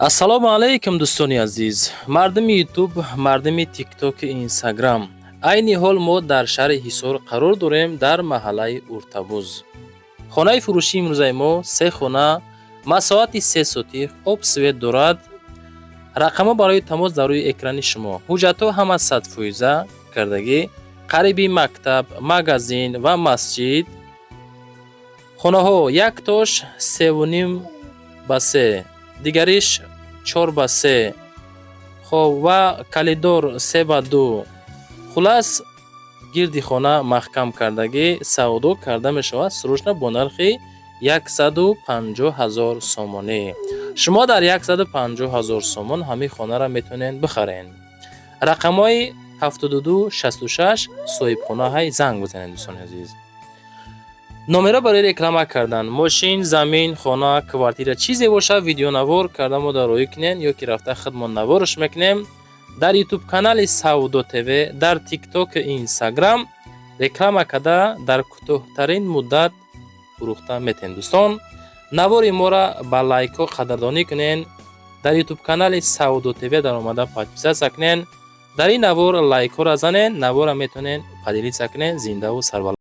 Ассалому алайкум, дӯстони азиз, мардуми Ютуб, мардуми Тиктоку Инстаграм. Айни ҳол мо дар шаҳри Ҳисор қарор дорем, дар маҳаллаи Уртабуз. Хонаи фурӯшии имрӯзаи мо се хона, масоҳати 3 сотих, об, свет дорад. Рақамҳо барои тамос дар рӯи экрани шумо. Ҳуҷҷатҳо ҳама 100-фоиза кардагӣ, қариби мактаб, магазин ва масҷид. Хонаҳо яктош 3,5 ба 3, дигариш 4 ба 3, хоб, ва коридор 3 ба 2. Хулас, гирди хона маҳкам кардагӣ, савдо карда мешавад срочно бо нархи 150 000 сомонӣ. Шумо дар 150 000 сомон ҳамин хонаро метавонед бихаред. Рақамҳои 72 66 соҳибхонаҳай, занг бизанед. Дӯстони азиз, номеро барои реклама кардан мошин, замин, хона, квартира, чизе бошад, видеонавор карда мо дар роҳӣ кунед ё ки рафта худмон наворш мекунем. Дар Ютуб канали Савдо ТВ, дар Тиктоку Инстаграм реклама карда, дар кӯтоҳтарин муддат фурӯхта метавонед. Дӯстон, навори моро ба лайкҳо қадрдонӣ кунед. Дар Ютуб канали Савдо ТВ даромада подписаться кунед. Дар ин навор лайкҳоро занед, наворро метавонед поделиться кунед. Зиндаву сарбаланд.